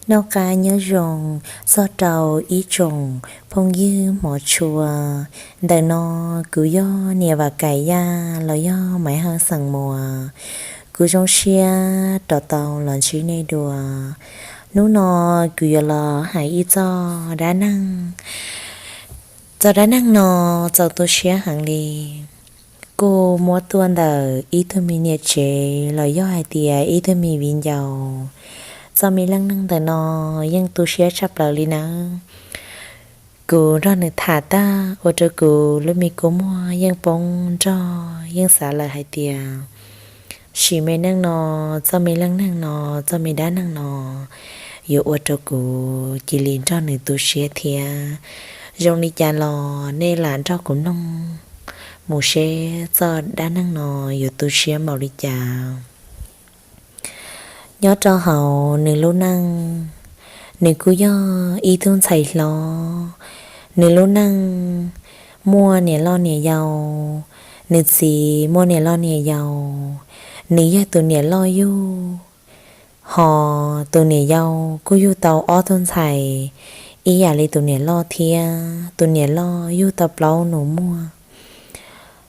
Noj qab nyob zoo txog rau ib tsoom phooj ywg hmov tshua. Ntawm no kuv yog niam Vam Kaim Yaj los yog Maiv Hawj xeem Muas. Kuv zoo siab rov tau los ntsib nej dua. Hnub no kuv yuav los hais ib txoj dab neeg. Txoj dab neeg no txaus tu siab heev li. Kuj muab tuaj ntawm ib tug me niam tsev los yog hais tias ib tug me viv ncaus. Txoj me leej neeg ntawm no yeej tu siab tshaj plaws li nawb. Kuv nrog nws tham tag ua rau kuv lub me kua muag yeej poob nrog, yeej xav lawm hais tias sim me neej no, txoj me leej neeg no, txoj me dab neeg no yuav ua rau kuv cia li nrog nws tu siab thiab. Zoo li cas los nej lam nrog kuv mloog mus seb txoj dab neeg no yuav tu siab npaum li cas. Nyob rau hauv nws lub neej, nws kuj yog ib tug ntxhais hlob. Nws lub neej muaj niam loj niam yau, nws txiv muaj niam loj niam yau. Nws yog tus niam loj yug, ho tus niam yau kuj yug tau ob tug ntxhais ib yam li tus niam loj thiab. Tus niam loj yug tau plaub nus muag.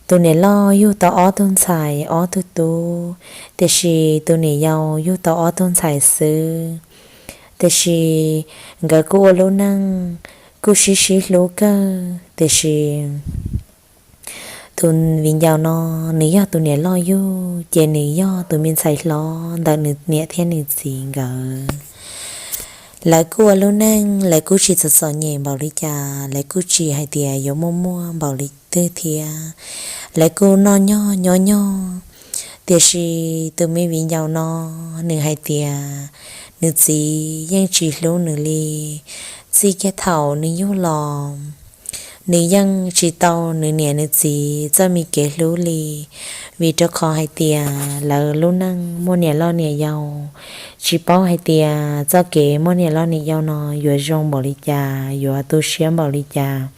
Tus niam loj yug tau ob tug ntxhais ob tug tub, tiam sis tus niam yau yug tau ob tug ntxhais xwb. Tiam sis nkawd kuj ua lub neej kuj sib sib hlub kawg, tiam sis tus viv ncaus no nws yog tus niam loj yug, ces nws yog tus me ntxhais hlob ntawm nws niam thiab nws txiv nkawd. Lawv kuj ua lub neej, lawv kuj tsis txom txom nyem npaum li cas, lawv kuj tsis hais tias yuav muaj muaj npaum li twg thiab. Lawv kuj noj nyog nyob nyog. Tiam sis tus me viv ncaus no, nws hais tias nws txiv yeej tsis hlub nws li. Txij kiag thaum nws yug los, nws yeej tsis tau nws niam nws txiv txoj me kev hlub li, vim rau qhov hais tias lawv lub neej muaj niam loj niam yau, tsis paub hais tias txoj kev muaj niam loj niam yau no yuav zoo npaum li cas, yuav tu siab npaum li cas.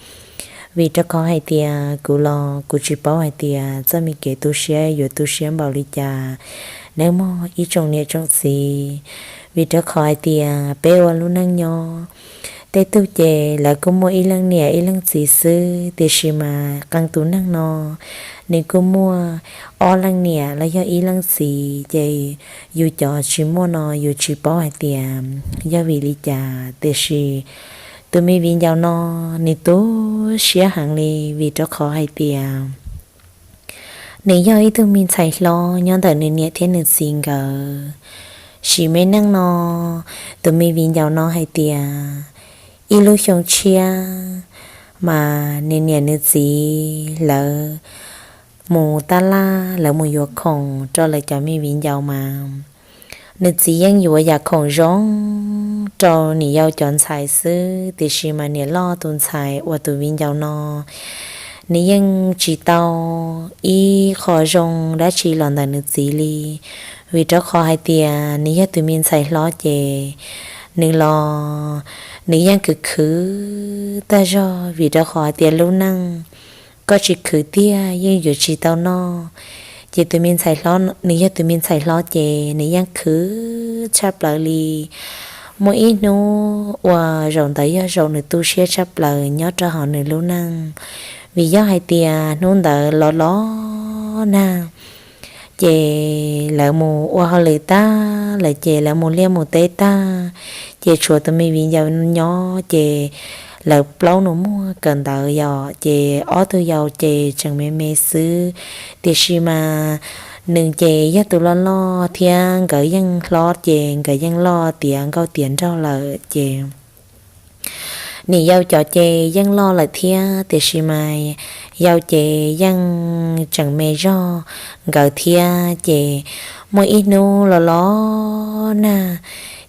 Vim rau qhov hais tias kuv los kuv tsis paub hais tias txoj me kev tu siab yuav tu siab npaum li cas, nawb mog ib tsoom niam tsoom txiv. Vim rau qhov hais tias peb ua lub neej nyob, tej tug ces lawv kuj muaj ib leej niam ib leej txiv xwb, tiam sis mas qee tus neeg no nws kuj muaj ob leej niam los yog ib leej txiv, ces yus cov tsis muaj no yus tsis paub hais tias yog vim li cas. Tiam sis tus me viv ncaus no, nws tu siab heev li, vim rau qhov hais tias nws yog ib tug me ntxhais hlob nyob ntawm nws niam thiab nws txiv nkawd. Sim me neej no, tus me viv ncaus no hais tias ib lub xyoo tshiab mas nws niam nws txiv lawv mus taj laj, lawv mus yuav khoom rau lawv cov me viv ncaus mas nws txiv yeej yuav yam khoom zoo rau niam yau cov ntxhais xwb, tiam sis mas niam loj tus ntxhais uas tus viv ncaus no, nws yeej tsis tau ib qho zoo dab tsi los ntawm nws txiv li. Vim rau qhov hais tias nws yog tus me ntxhais hlob ces nws los nws yeej khwv khwv tag zog, vim rau qhov hais tias lub neej koj tsis khwv tiag yeej yuav tsis tau noj. Ces tus me ntxhais hlob, nws yog tus me ntxhais hlob ces nws yeej khwv tshaj plaws li. Muaj ib hnub uas zaum ntawd yog zaum nws tu siab tshaj plaws nyob rau hauv nws lub neej, vim yog hais tias hnub ntawd los los nag, ces lawv mus ua hauj lwm tag lawm ces lawv mus liaj mus teb tag, ces tshuav tus me viv ncaus nyob ces lawv plaub nus muag kawm ntawv yom, ces ob tug yau ces tseem me me xwb. Tiam sis mas nws ces yog tus loj loj thiab nkawd yeej hlob ces nkawd yeej loj tiav nkauj tiav nraug lawm ces niam yau cov ces yeej loj lawm thiab, tiam sis mas yau ces yeej tseem me zog nkawd thiab. Ces muaj ib hnub los los nag,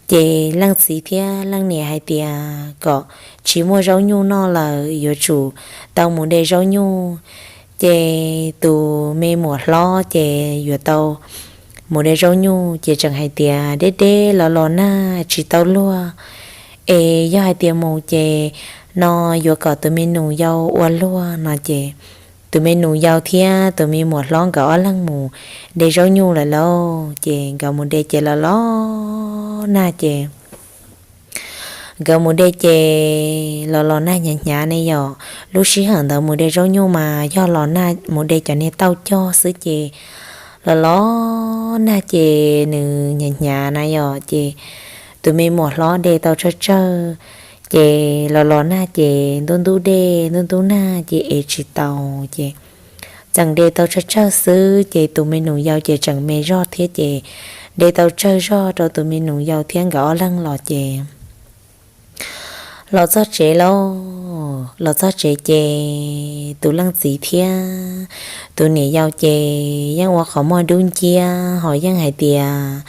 ces leej txiv thiab leej niam hais tias kom tsis muaj zaub nyuj noj lawm yuav tsum tau mus de zaub nyuj. Ces tus me muam hlob ces yuav tau mus de zaub nyuj ces tseem hais tias deb deb los los nag tsis tau luag, es yog hais tias mus ces no yuav kom tus me nus yau ua luag no ces tus me nus yau thiab tus me muam hlob nkawd ob leeg mus de zaub nyuj lawm lauj. Ces nkawd mus de ces los los nag ces nkawd mus de ces los los nag hnyav hnyav ne yom. Lub sij hawm ntawd mus de zaub nyuj mas yog los nag mus de cov niag tauj cog xwb ces los los nag ces nws hnyav hnyav na yom, ces tus me muam hlob de tau tsawg tsawg, ces los los nag ces ntub ntub dej ntub ntub nag ces ev tsis tau, ces tseem de tau tsawg tsawg xwb ces tus me nus yau ces tseem me zog thiab ces de tau tsawg zog rau tus me nus yau thiab nkawd ob leeg los ces los txog tsev lauj, los txog tsev ces tus leej txiv thiab tus niam yau ces yeej ua qhov muag dub nciab ho yeej hais tias,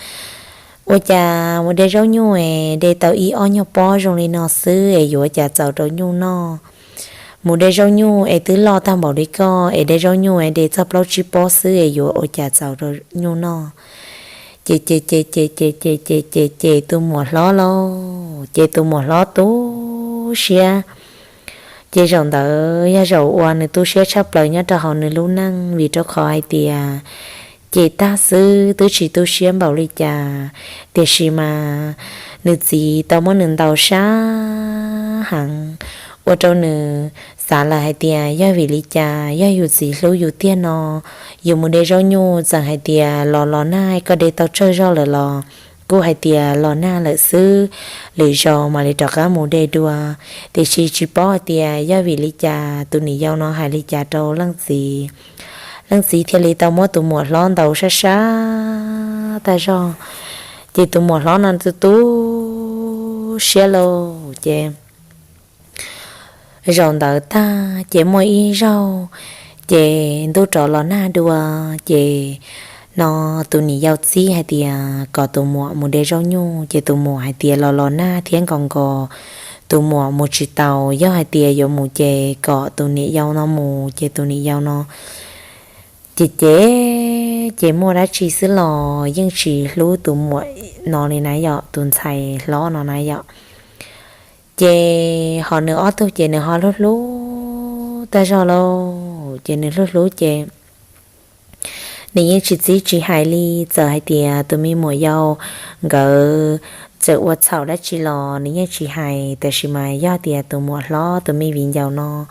ua cas mus de zaub nyuj es de tau ib ob nyuag pob zoo li no xwb es yuav ua cas txaus rau nyuj noj? Mus de zaub nyuj es twb loj tag npaum li koj es de zaub nyuj es de txog plaub tsib pob xwb es yuav ua cas txaus rau nyuj noj? Ces ces ces ces ces ces ces ces ces tus muam hlob lauj, ces tus muam hlob tu siab. Ces zaum ntawd yog zaum uas nws tu siab tshaj plaws nyob rau hauv nws lub neej vim rau qhov hais tias ces tag xwb twb tsis tu siab npaum li cas, tiam sis mas nws txiv tau muab nws ntaus sab heev, ua rau nws xav lawm hais tias yog vim li cas yog yus txiv hlub yus tiag no, yus mus de zaub nyuj txawm hais tias los los nag koj de tau tsawg zog lawm los kuj hais tias los nag lawm xwb, lwm zaus mam li rov qab mus de dua. Tiam sis tsis paub hais tias yog vim li cas tus niam yau no hais li cas rau leej txiv, leej txiv thiaj li tau muab tus muam hlob ntaus sab sab tag zog, ces tus muam hlob no tu tu siab lauj. Ces zaum ntawd tag ces muaj ib zaug ces ntuj rov los nag dua, ces no tus niam yau txib hais tias kom tus muam mus de zaub nyuj, ces tus muam hais tias los los nag thiab nkaus nkaus tus muam mus tsis tau, yog hais tias yuav mus ces kom tus niam yau no mus, ces tus niam yau no ces ces ces muaj dab tsi xwb los yeej tsis hlub tus muam no li na yom, tus ntxhais hlob no na yom. Ces ho nws ob tug ces nws ho hlub hlub tag zog lauj, ces nws hlub hlub ces nws yeej tsis txib tsis hais li, txawm hais tias tus me muam yau nkawd txawm ua txhaum dab tsi los nws yeej tsis hais, tab sis mas yog tias tus muam hlob tus me viv ncaus no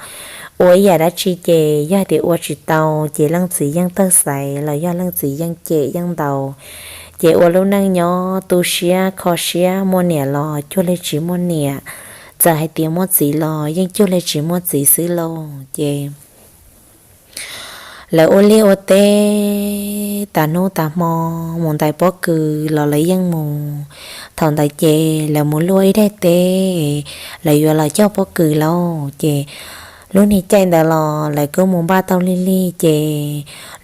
ua ib yam dab tsi ces yog tias ua tsis tau ces leej txiv yeej tawg xaiv los yog leej txiv yeej cem yeej ntaus, ces ua lub neej nyob tu siab kho siab, muaj niam los cuag li tsis muaj niam, txawm hais tias muaj txiv los yeej cuag li tsis muaj txiv xwb lauj. Ces lawv ua liaj ua teb tas hnub tas hmo, mus ntais pob kws los lawv yeej mus. Thaum ntawd ces lawv mus luaj ib daim teb, lawv yuav los coj pob kws lauj. Ces lub niag caij ntawd los lawv kuj mus npaj tau lig lig, ces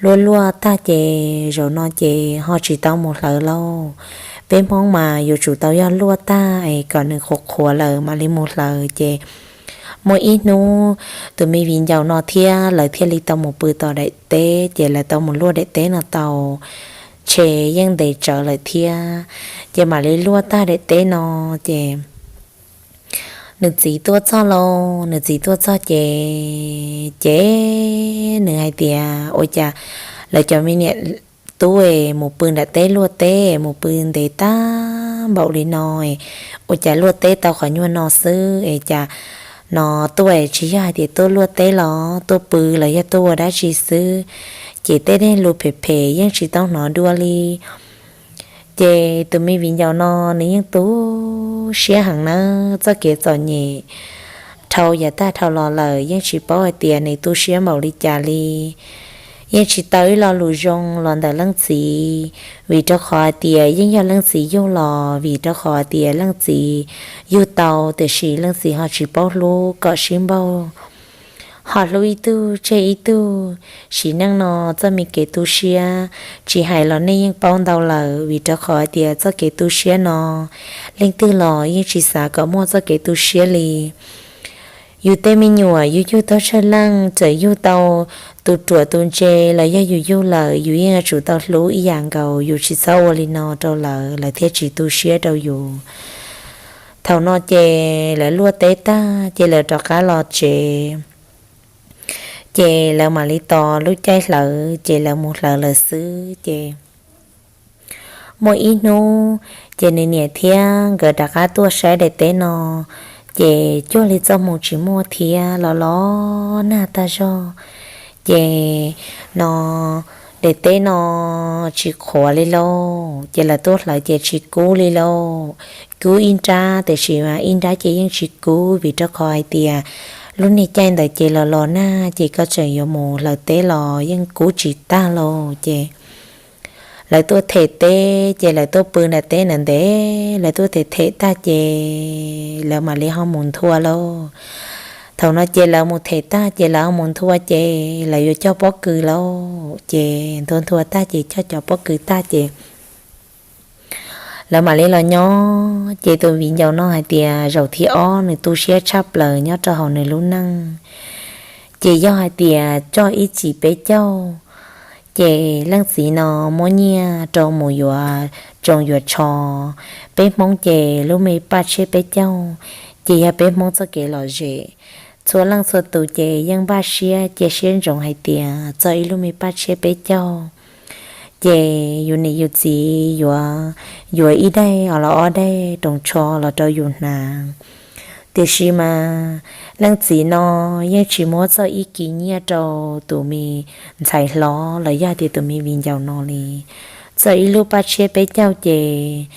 luaj luaj tag ces zaum no ces ho tsis tau mus hlawv lauj. Peb Hmoob mas yuav tsum tau yog luaj tag es kom nws qhuav qhuav lawm mam li mus hlawv. Ces muaj ib hnub tus me viv ncaus no thiab lawv thiaj li tau mus pw tom daim teb, ces lawv tau mus luaj daim teb no tau, ntshe yeej ntev tsawv lawm thiab. Ces mam li luaj tag daim teb no, ces nws txiv tuaj txog lauj, nws txiv tuaj txog ces, ces nws hais tias ua cas lawv cov me niam tub es mus pw nram teb luaj teb, mus pw ntev tag npaum li no, ua cas luaj teb tau qhov nyuag no xwb es cas no tuaj es tsis yog hais tias tuaj luaj teb los tuaj pw los yog tuaj ua dab tsi xwb, ces tej neeg lus phem phem yeej tsis tau hnov dua li. Ces tus me viv ncaus no nws yeej tu siab heev nawb, txoj kev txom nyem dhau yav tag dhau los lawm yeej tsis paub hais tias nws tu siab npaum li cas li. Yeej tsis tau ib lo lus zoo los ntawm leej txiv, vim rau qhov hais tias yeej yog leej txiv yug los, vim rau qhov hais tias leej txiv yug tau tiam sis leej txiv ho tsis paub hlub kom sib npaug, ho hlub ib tug tseg ib tug. Sim neej no txoj me kev tu siab tsis hais los nej yeej paub ntau lawm, vim rau qhov hais tias txoj kev tu siab no leej twg los yeej tsis xav kom muaj txoj kev tu siab li. Yus tej me nyuam yus yug tau tsawg leej, txawm yug tau tus ruam tus ntse los yog yus yug lawm yus yeej yuav tsum tau hlub ib yam nkaus, yus tsis txhob ua li no rau lawv, lawv thiaj tsis tu siab rau yus. Thaum no ces lawv luaj teb tag ces lawv rov qab los tsev, ces lawv mam li tos lub caij hlawv ces lawv mus hlawv lawv xwb. Ces Muaj ib hnub ces nws niam thiab nkawd rov qab tuaj saib daim teb no, ces cuag li txoj hmoo tsis muaj thiab los los nag tag zog. Ces no daim teb no tsis qhuav li lauj, ces lawv tuaj hlawv ces tsis kub li lauj. Kub ib nrab tiam sis mas ib nrab ces yeej tsis kub vim rau qhov hais tias lub niag caij ntawd ces los los nag ces koj tseem yuav mus hlawv teb los yeej kub tsis tag lauj. Ces lawv tuaj them teb ces lawv tuaj pw nram teb ntev ntev, lawv tuaj them them tag ces lawv mam li ho mus nthua lauj. Thaum no ces lawv mus them tag ces lawv ho mus nthua ces lawv yuav cog pob kws lauj. Ces nthua nthua tag ces cog cov pob kws tag ces lawv mam li los nyob. Ces tus viv ncaus no hais tias zaum thib ob nws tu siab tshaj plaws nyob rau hauv nws lub neej, ces yog hais tias coj ib txhis peb caug, ces leej txiv no muab nyiaj rau mus yuav tsoos yuav tsho. Peb Hmoob ces lub me paj tshiab peb caug ces yog peb Hmoob txoj kev lom zem. Txhua leej txhua tus ces yeej npaj siab cia siab ntsoov hais tias txog ib lub me paj tshiab peb caug ces yus niam yus txiv yuav yuav ib daim los ob daim roos tsho los rau yus hnav. Tiam sis mas leej txiv no yeej tsis muab txog ib kis nyiaj rau tus me ntxhais hlob los yog tias tus me viv ncaus no li. Txog ib lub paj tshiab peb caug ces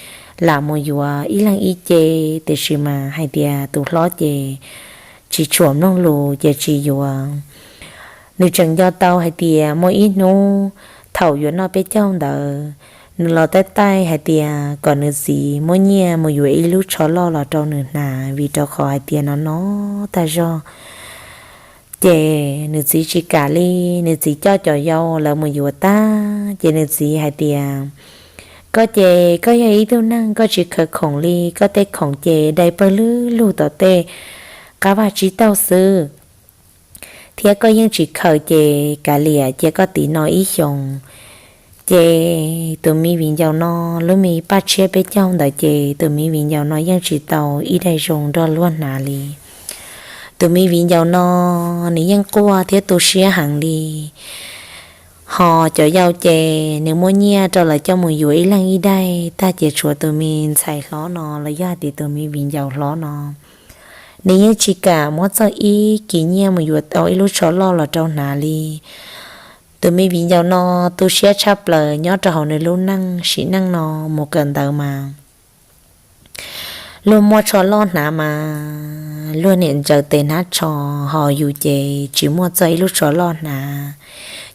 lam mus yuav ib leeg ib ce, tiam sis mas hais tias tus hlob ces tsis tshua mloog lus ces tsis yuav. Nws tseem nco tau hais tias muaj ib hnub thaum yuav noj peb caug ntawd, nws los taij taij hais tias kom nws txiv muab nyiaj mus yuav ib lub tsho loj los rau nws hnav vim rau qhov hais tias no no tag zog. Ces nws txiv tsis kam li, nws txiv coj cov yau lawv mus yuav tag ces nws txiv hais tias, koj ces koj yog ib tug neeg koj tsis khaws khoom li, koj tej khoom ces dai pawg lug lug tom tej qab vaj tsib taug xwb, thiab koj yeej tsis khaws ces kav liam cia koj tiv no ib xyoos. Ces tus me viv ncaus no lub me paj tshiab peb caug ntawd ces tus me viv ncaus no yeej tsis tau ib daim zoo nrog luag hnav li. Tus me viv ncaus no nws yeej quaj thiab tu siab heev li. Ho cov yau ces nws muab nyiaj rau lawv coj mus yuav ib leeg ib daim tag ces tshuav tus me ntxhais hlob no los yog hais tias tus me viv ncaus hlob no, nws yeej tsis kam muab txog ib kis nyiaj mus yuav tau ib lub tsho loj los rau hnav li. Tus me viv ncaus no tu siab tshaj plaws nyob rau hauv nws lub neej sim neej no mus kawm ntawv mas luag muaj tsho loj hnav mas luag niam ntsaws tes hnab tsho, ho yus ces tsis muaj txog ib lub tsho loj hnav.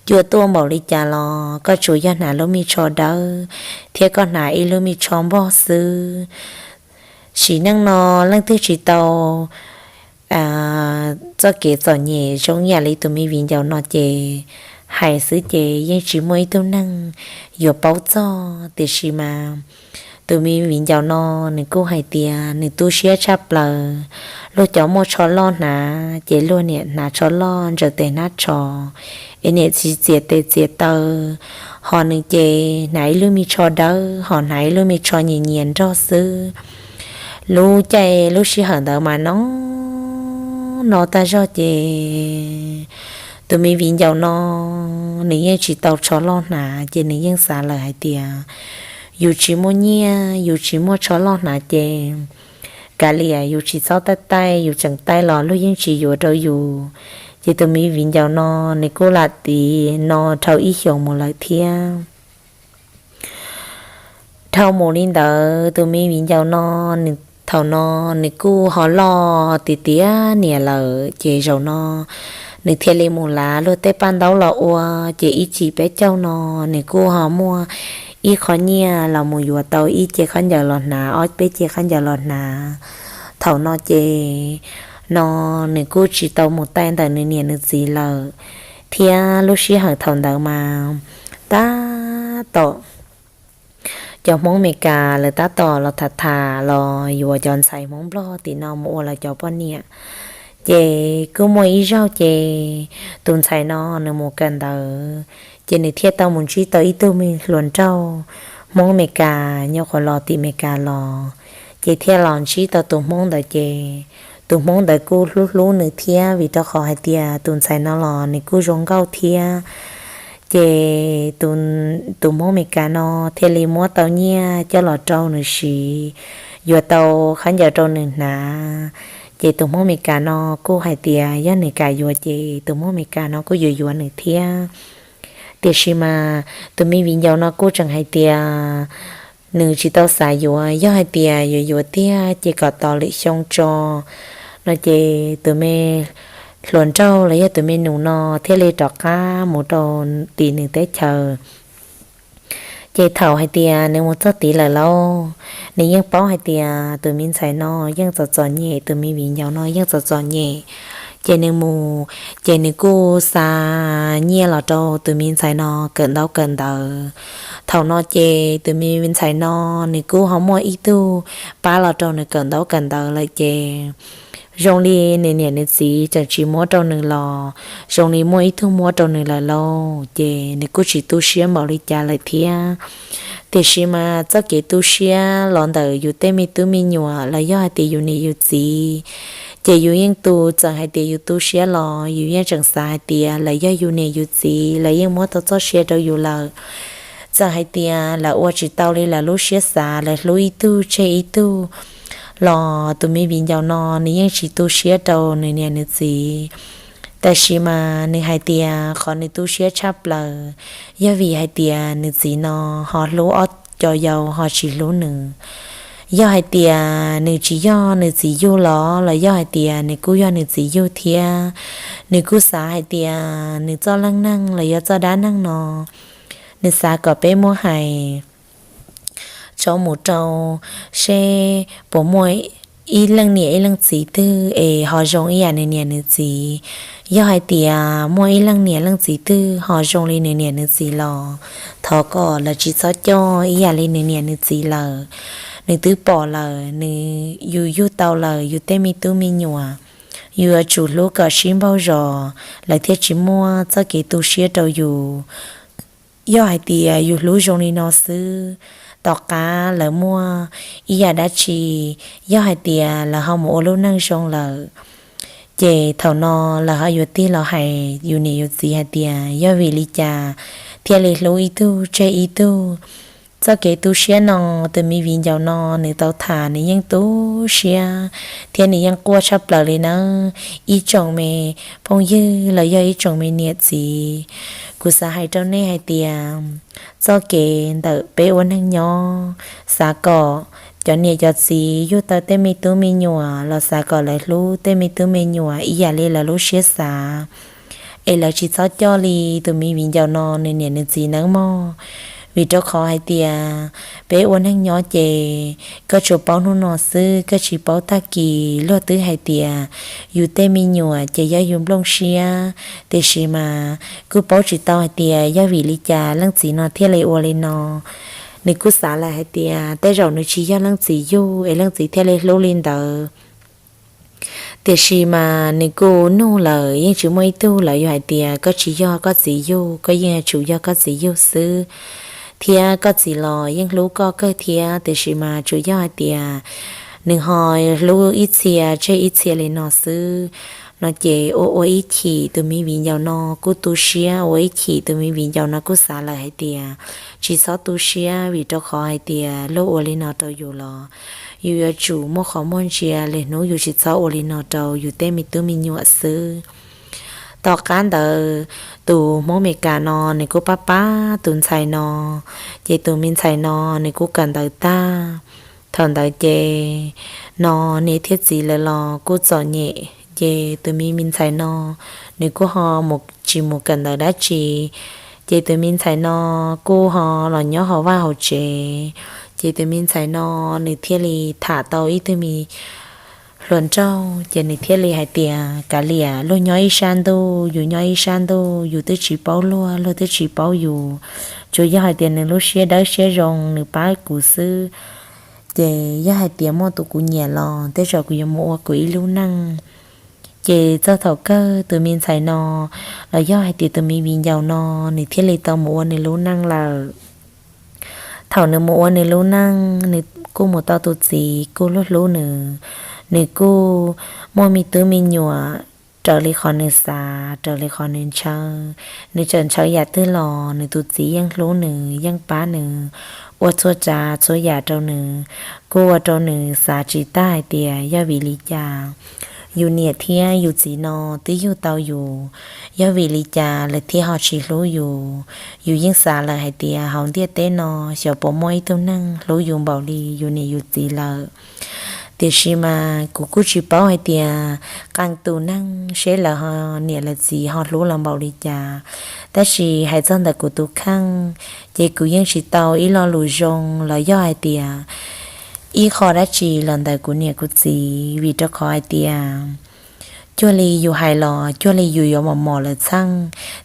Cua tuaj npaum li cas los koj tsuas yog hnav lub me tsho dawb thiab koj hnav ib lub me tsho npog xwb. Sim neej no leej twg tsis tau txoj kev txom nyem zoo yam li tus me viv ncaus no ces hais xwb ces yeej tsis muaj ib tug neeg yuav paub txog. Tiam sis mas tus me viv ncaus no nws kuj hais tias nws tu siab tshaj plaws, luag cov muaj tsho loj hnav ces luag niam hnav tsho loj ntsaws tes hnab tsho es niam txiv txiav tes txiav taw, ho nws ces hnav ib lub me tsho dawb ho hnav ib lub me tsho nyias nyias nrog xwb. Lub caij lub sij hawm ntawd mas no no tag zog ces tus me viv ncaus no nws yeej tsis tau tsho loj hnav ces nws yeej xav lawm hais tias yus tsis muaj nyiaj yus tsis muaj tsho loj hnav ces kav liam yus tsis txhob taij taij, yus tseem taij los luag yeej tsis yuav rau yus. Ces tus me viv ncaus no nws kuj lam tiv no dhau ib xyoos mus lawm thiab. Dhau mus li ntawd tus me viv ncaus no nws thaum no nws kuj ho loj tiav tiav niam lawm ces zaum no nws thiaj li mus lav luag tej paj ntaub los ua. Ces ib tsam peb caug no nws kuj ho muaj ib qho nyiaj los mus yuav tau ib ce khaub ncaws los hnav, ob peb ce khaub ncaws los hnav. Thaum no ces no nws kuj tsis tau mus taij ntawm nws niam nws txiv lawm, thiab lub sij hawm thaum ntawd mas tab tom cov Hmoob Meskas lawv tab tom los tham tham los yuav cov ntxhais Hmoob Nplog tim no mus ua lawv cov poj niam. Ces kuj muaj ib zaug ces tus ntxhais no nws mus kawm ntawv, ces nws thiaj tau mus ntsib tau ib tug me hluas nraug Hmoob Meskas nyob qhuav los tim Meskas los, ces thiaj los ntsib tau tus Hmoob ntawd ces tus Hmoob ntawd kuj hlub hlub nws thiab vim rau qhov hais tias tus ntxhais no los nws kuj zoo nkauj thiab. Ces tus Hmoob Amelikas no thiaj li muab tau nyiaj coj los rau nws siv, yuav tau khaub ncaws rau nws hnav. Ces tus Hmoob Amelikas no kuj hais tias yog nws kam yuav ces tus Hmoob Amelikas no kuj yuav yuav nws thiab. Tiam sis mas tus me viv ncaus no kuj tseem hais tias nws tsis tau xav yuav, yog hais tias yuav yuav tiag ces kom tos lwm xyoo tso no. Ces tus me hluas nraug los yog tus me nus no thiaj li rov qab mus rau tim nws teb chaws. Ces thaum hais tias nws mus txog tid lawm lauj, nws yeej paub hais tias tus me ntxhais no yeej txom txom nyem, tus me viv ncaus no yeej txom txom nyem. Ces nws mus, ces nws kuj xa nyiaj los rau tus me ntxhais no kawm ntaub kawm ntawv. Thaum no ces tus me ntxhais no nws kuj ho muaj ib tug pab los rau nws kawm ntaub kawm ntawv lawm ces zoo li nws niam nws txiv tseem tsis muab rau nws los zoo li muaj ib tug muab rau nws lawm lauj. Ces nws kuj tsis tu siab npaum li cas lawm thiab. Tiam sis mas txoj kev tu siab los ntawm yus tej me tub me nyuam los yog hais tias yus niam yus txiv, ces yus yeej tu, txawm hais tias yus tu siab los yus yeej tseem xav hais tias lawv yog yus niam yus txiv, lawv yeej muab tau txoj sia rau yus lawm. Txawm hais tias lawv ua tsis tau li lawv lub siab xav, lawv hlub ib tug tseg ib tug los tus me viv ncaus no nws yeej tsis tu siab rau nws niam nws txiv. Tab sis mas nws hais tias qhov nws tu siab tshaj plaws yog vim hais tias nws txiv no ho hlub ob cov yau ho tsis hlub nws. Yog hais tias nws tsis yog nws txiv yug los los yog hais tias nws kuj yog nws txiv yug thiab, nws kuj xav hais tias nws txoj leej neeg los yog txoj dab neeg no, nws xav kom peb muab hais tso mus rau seb puas muaj ib leej niam ib leej txiv twg es ho zoo ib yam nws niam nws txiv. Yog hais tias muaj ib leej niam leej txiv twg ho zoo li nws niam nws txiv los thov kom lawv tsis txhob coj ib yam li nws niam nws txiv lawm. Nws twb pom lawm, nws, yus yug tau lawm, yus tej me tub me nyuam, yus yuav tsum hlub kom sib npaug zos, lawv thiaj tsis muaj txoj kev tu siab rau yus. Yog hais tias yus hlub zoo li no xwb, tom qab lawv muaj ib yam dab tsi, yog hais tias lawv ho mus ua lub neej zoo lawm, ces thaum no lawv ho yuav tig los hais yus niam yus txiv hais tias yog vim li cas thiaj li hlub ib tug tseg ib tug. Txoj kev tu siab no, tus me viv ncaus no nws tau tham nws yeej tu siab thiab nws yeej quaj tshaj plaws li nawb. Ib tsoom me phooj ywg los yog ib tsoom me niam txiv, kuv xav hais rau nej hais tias txoj kev ntawm peb ua neej nyob, xav kom cov niam cov txiv yug tau tej me tub me nyuam los xav kom lawv hlub tej me tub me nyuam ib yam li lawv lub siab xav, es lawv tsis txhob coj li tus me viv ncaus no nws niam nws txiv nawb mog. Vim rau qhov hais tias peb ua neej nyob ces koj tsuas paub hnub no xwb, koj tsis paub tag kis. Luag twb hais tias yus tej me nyuam ces yog yus nplooj siab, tiam sis mas kuj paub tsis tau hais tias yog vim li cas leej txiv no thiaj li ua li no. Nws kuj xav lawm hais tias tej zaum nws tsis yog leej txiv yug es leej txiv thiaj li hlub li ntawd. Tiam sis mas nws kuj nug lawm yeej tsis muaj ib tug lawv yuav hais tias koj tsis yog koj txiv yug, koj yeej yuav tsum yog koj txiv yug xwb. Thiab koj txiv los yeej hlub koj kawg thiab, tiam sis mas tsuas yog hais tias nws ho hlub ib txhia tseg ib txhia li no xwb. No ces ua ua ib chim tus me viv ncaus no kuj tu siab, ua ib chim tus me viv ncaus no kuj xav lawm hais tias tsis txhob tu siab vim rau qhov hais tias luag ua li no rau yus los yus yuav tsum muaj qhov muag ntsia li, hnub yus tsis txhob ua li no rau yus tej me tub me nyuam xwb. Tom qab ntawd tus Hmoob Amelikas no nws kuj pab pab tus ntxhais no, ces tus me ntxhais no nws kuj kawm ntawv tag. Thaum ntawd ces no niam thiab txiv lawv los kuj txom nyem, ces tus me me ntxhais no nws kuj ho mus tsis mus kawm ntawv dab tsi, ces tus me ntxhais no kuj ho los nyob hauv vaj hauv tsev. Ces tus me ntxhais no nws thiaj li tham tau ib tug me hluas nraug, ces nws thiaj li hais tias kav liam, luag nyob ib sab ntuj, yus nyob ib sab ntuj, yus twb tsis paub luag, luag twb tsis paub yus. Tsuas yog hais tias nws lub siab dawb siab zoo nws pab kuv xwb, ces yog hais tias muaj tus kuv nyiam los tej zaum kuv yuav mus ua kuv ib lub neej. Ces txog thaum kawg tus me ntxhais no los yog hais tias tus me viv ncaus no nws thiaj li tau mus ua nws lub neej lawm. Thaum nws mus ua nws lub neej, nws kuj mus tau tus txiv kuj hlub hlub nws, nws kuj muaj me tub me nyuam raws li qhov nws xav, raws li qhov nws ntshaw. Nws tseem ntshaw yam twg los nws tus txiv yeej hlub nws, yeej pab nws, ua txhua tsav txhua yam rau nws, kuj ua rau nws xav tsis tag hais tias yog vim li cas yus niam thiab yus txiv no twb yug tau yus, yog vim li cas lawv thiaj ho tsis hlub yus. Yus yeej xav lawm hais tias hauv ntiaj teb no xyov puas muaj ib tug neeg hlub yus npaum li yus niam yus txiv lawm. Tiam sis mas kuv kuj tsis paub hais tias qee tus neeg seb lawv ho niam lawv txiv ho hlub lawv npaum li cas. Tab sis hais txog ntawm kuv tus kheej, ces kuv yeej tsis tau ib lo lus zoo los yog hais tias ib qho dab tsi los ntawm kuv niam kuv txiv, vim rau qhov hais tias cuag li yus hais los cuag li yus yuav mos mos lawv txheej.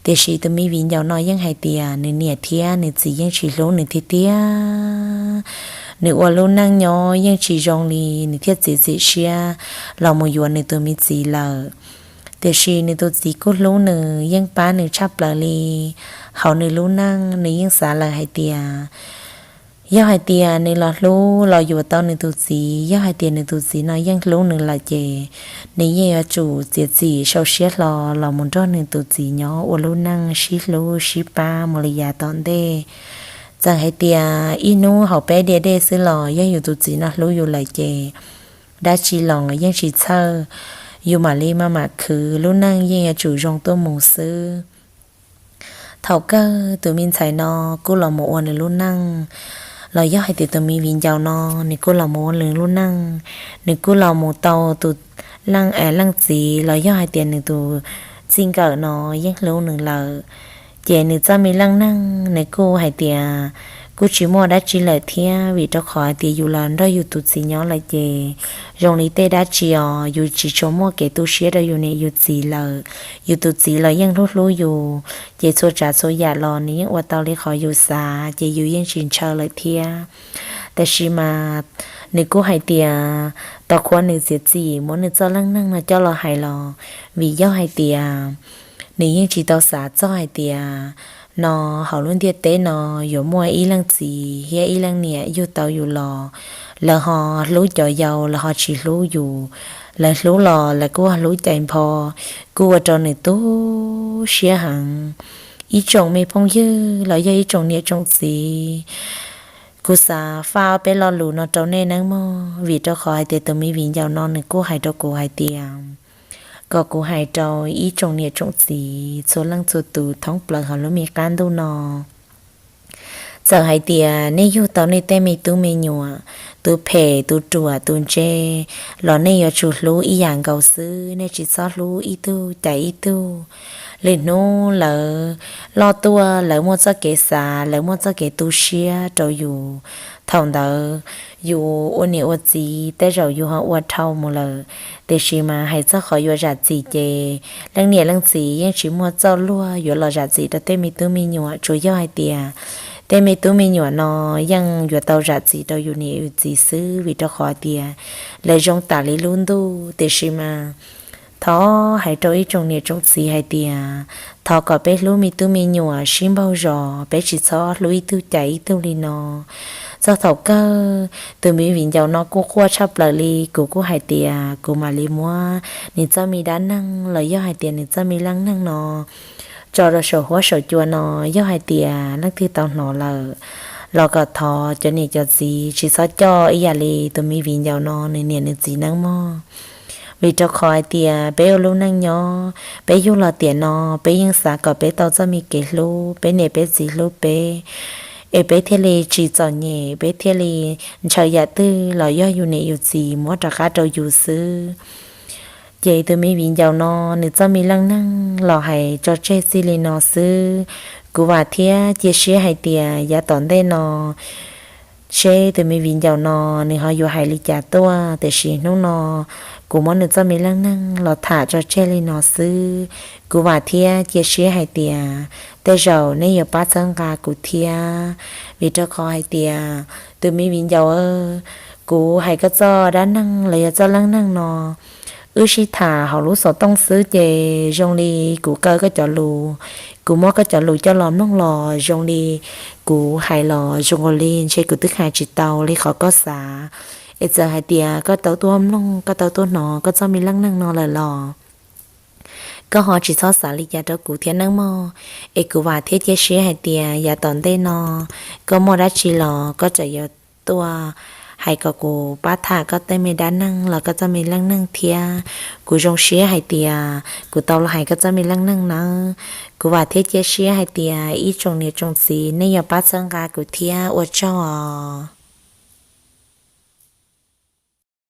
Tiam sis tus me viv ncaus no yeej hais tias nws niam thiab nws txiv yeej tsis hlub nws tiag tiag. Nws ua lub neej nyob yeej tsis zoo li, nws thiaj txiav txim siab los mus yuav nws tus me txiv lawm. Tiam sis nws tus txiv kuj hlub nws, yeej pab nws tshaj plaws li. Hauv nws lub neej nws yeej xav lawm hais tias yog hais tias nws los hlub los yuav tau nws tus txiv, yog hais tias nws tus txiv no yeej hlub nws lawm ces nws yeej yuav tsum txiav txim sau siab hlo los mus nrog nws tus txiv nyob ua lub neej sib hlub sib pab mus li yav tom ntej. Txawm hais tias ib hnub hauv peb diav dej xwb los yog yus tus txiv no hlub yus lawm ces dab tsi los yeej tsis txhawj, yus mam li maj mam khwv, lub neej yeej yuav tsum zoo tuaj mus xwb. Thaum kawg tus me ntxhais no kuj los mus ua nws lub neej, los yog hais tias tus me viv ncaus no nws kuj los mus ua nws lub neej, nws kuj los mus tau tus leej txiv los yog hais tias nws tus txij nkawm no yeej hlub nws lawm. Ces nws txoj me leej neeg nws kuj hais tias kuj tsis muaj dab tsi lawm thiab, vim rau qhov hais tias yus los nrog yus tus txiv nyob lawm ces zoo li tej dab tsi os yus tsis tshua muaj kev tu siab rau yus niam yus txiv lawm. Yus tus txiv los yeej hlub hlub yus, ces txhua tsav txhua yam los nws yeej ua tau li qhov yus xav, ces yus yeej tsis ntshaw lawm thiab. Tab sis mas nws kuj hais tias tau qhuas nws txiav txim muab nws txoj leej neeg no coj los hais los, vim yog hais tias nws yeej tsis tau xav txog hais tias no hauv lub ntiaj teb no yuav muaj ib leej txiv thiab ib leej niam yug tau yus los, lawv ho hlub cov yau, lawv ho tsis hlub yus. Lawv hlub los lawv kuj hlub cais npho, kuj ua rau nws tu siab heev. Ib tsoom me phooj ywg los yog ib tsoom niam tsoom txiv, kuv xav faj peb lo lus no rau nej nawb mog, vim rau qhov hais tias tus me viv ncaus no nws kuj hais rau kuv hais tias kom kuv hais rau ib tsoom niam tsoom txiv txhua leej txhua tus thoob plaws hauv lub me qab ntuj no. Txawm hais tias nej yug tau nej tej me tub me nyuam, tus phem tus ruam tus ntse, los nej yuav tsum hlub ib yam nkaus xwb, nej tsis txhob hlub ib tug cais ib tug. Lwm hnub lawv loj tuaj lawv muaj txoj kev xav, lawv muaj txoj kev tu siab rau yus, thaum ntawd yus ua niam ua txiv tej zaum yus ho ua dhau mus lawm. Tiam sis mas hais txog qhov yuav zam txim ces leej niam leej txiv yeej tsis muaj txoj luag yuav los zam txim rau tej me tub me nyuam, tsuas yog hais tias tej me tub me nyuam no yeej yuav tau zam txim rau yus niam yus txiv xwb, vim rau qhov tias lawv zoo tam li lub ntuj. Tiam sis mas thov hais rau ib tsoom niam tsoom txiv hais tias thov kom peb hlub me tub me nyuam sib npaug zos, peb tsis txhob hlub ib tug cais ib tug li no. Txog thaum kawg tus me viv ncaus no kuj quaj tshaj plaws li, kuv kuj hais tias kuv mam li muab nws txoj me dab neeg los yog hais tias nws txoj me leej neeg no tso rau saum huab saum cua no, yog hais tias leej twg tau hnov lawm los kom thov cov niam cov txiv tsis txhob coj ib yam li tus me viv ncaus no nws niam nws txiv nawb mog. Vim rau qhov hais tias peb ua lub neej nyob, peb yug los tiam no, peb yeej xav kom peb tau txoj me kev hlub, peb niam peb txiv hlub peb, es peb thiaj li tsis txom nyem, peb thiaj li ntshaw yam twg los yog yus niam yus txiv muab rov qab rau yus xwb. Ces tus me viv ncaus no nws txoj me leej neeg los hais tso tseg txij li no xwb. Kuv vam thiab cia siab hais tias yav tom ntej no seb tus me viv ncaus no nws ho yuav hais li cas tuaj, tiam sis hnub no kuv muab nws txoj me leej neeg los tham tso tseg li no xwb. Kuv vam thiab cia siab hais tias tej zaum nej yuav pab txhawb nqa kuv thiab, vim rau qhov hais tias tus me viv ncaus, kuv hais koj txoj dab neeg los yog txoj leej neeg no, wb sib tham hauv lub xov tooj xwb ces zoo li kuv kaw koj cov lus, kuv muab koj cov lus coj los mloog los zoo li kuv hais los zoo li ntshe kuv twb hais tsis tau li qhov koj xav. Es txawm hais tias koj tau tuaj mloog, koj tau tuaj hnov koj txoj me leej neeg no lawm los Koj ho tsis txhob xav li cas rau kuv thiab nawb mog. Es kuv vam thiab cia siab hais tias yav tom ntej no koj muaj dab tsi los koj tseem yuav tuaj hais kom kuv pab tham koj tej me dab neeg los koj txoj me leej neeg thiab. Kuv zoo siab hais tias kuv tau los hais koj txoj me leej neeg nawb. Kuv vam thiab cia siab hais tias ib tsoom niam tsoom txiv nej yuav pab txhawb nqa kuv thiab, ua tsaug os.